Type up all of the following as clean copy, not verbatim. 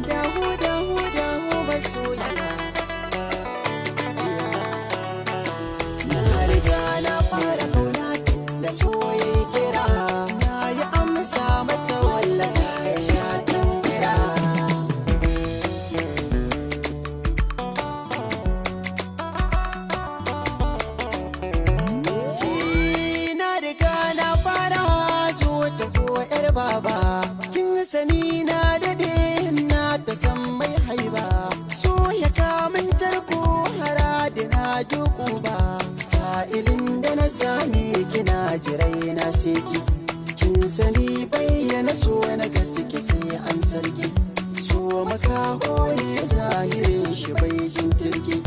Dawo dawo dawo masoyiya, na riga na fara kauna tun da so yayi kira. Na yi amsa masa walla za ya sha tambira. Na riga na fara zo tafi yar baba, kin sani na dade na ta san mai haiba. So ya kamun tarko hara da na ji ba, sa'ilin da na sami kina jirai na seki. Kin sani bayyana so na gaske sai an sarki. So makaho ne zahirin shi bai jin turki.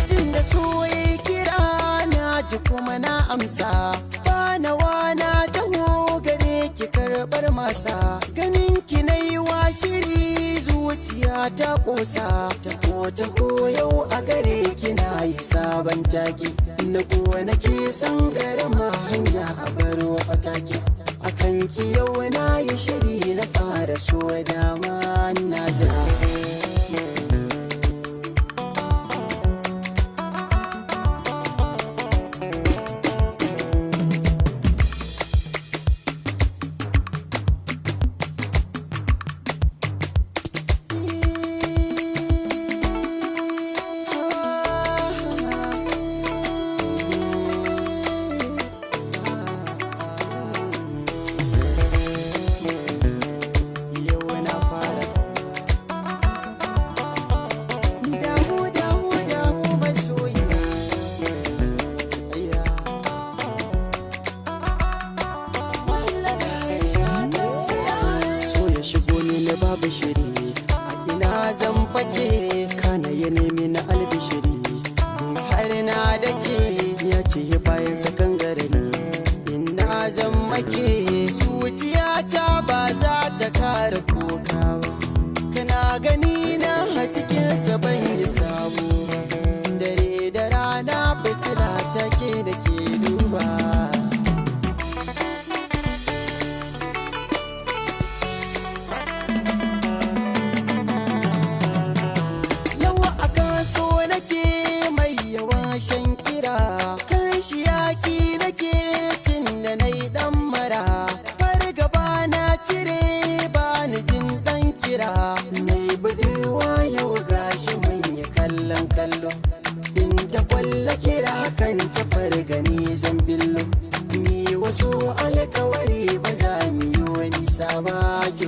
Tun da so ya kira na ji kuma na amsa, bana wana taho gare ki karɓar masa. Ganin ki na yi wa shiri zuciya ta ƙosa. Taho taho yau a gare ki na yi sabon taki. Na kuwa nake son garama hanya a baro fataki. Akan ki yau na yi shiri na fara so dama na jira. Yau na fara dawo dawo dawo masoyiya, walla za ya sha tafiya. So ya shigo ni na babu shiri, a ina zan fake? Kana ya nemi na albishiri, har na dake. Ya ce bayan sakan garani ina zan make. Zuciyata ba za ta kara koka ba, kana gani na a cikinsa ban yi sabo. Dare da rana fitila take da ke duba. Yawa a kaso nake mai yawa shan kira, kan shi yaki nake tun da na yi dan mara. Fargaba na cire ba ni jin dan kira. Mai budurwa yau gashi mun yi kallon kallo, inda kwalla kira kan ta fargani zan billo. Mi wasu alkawari ba za mu yi wani saba ki.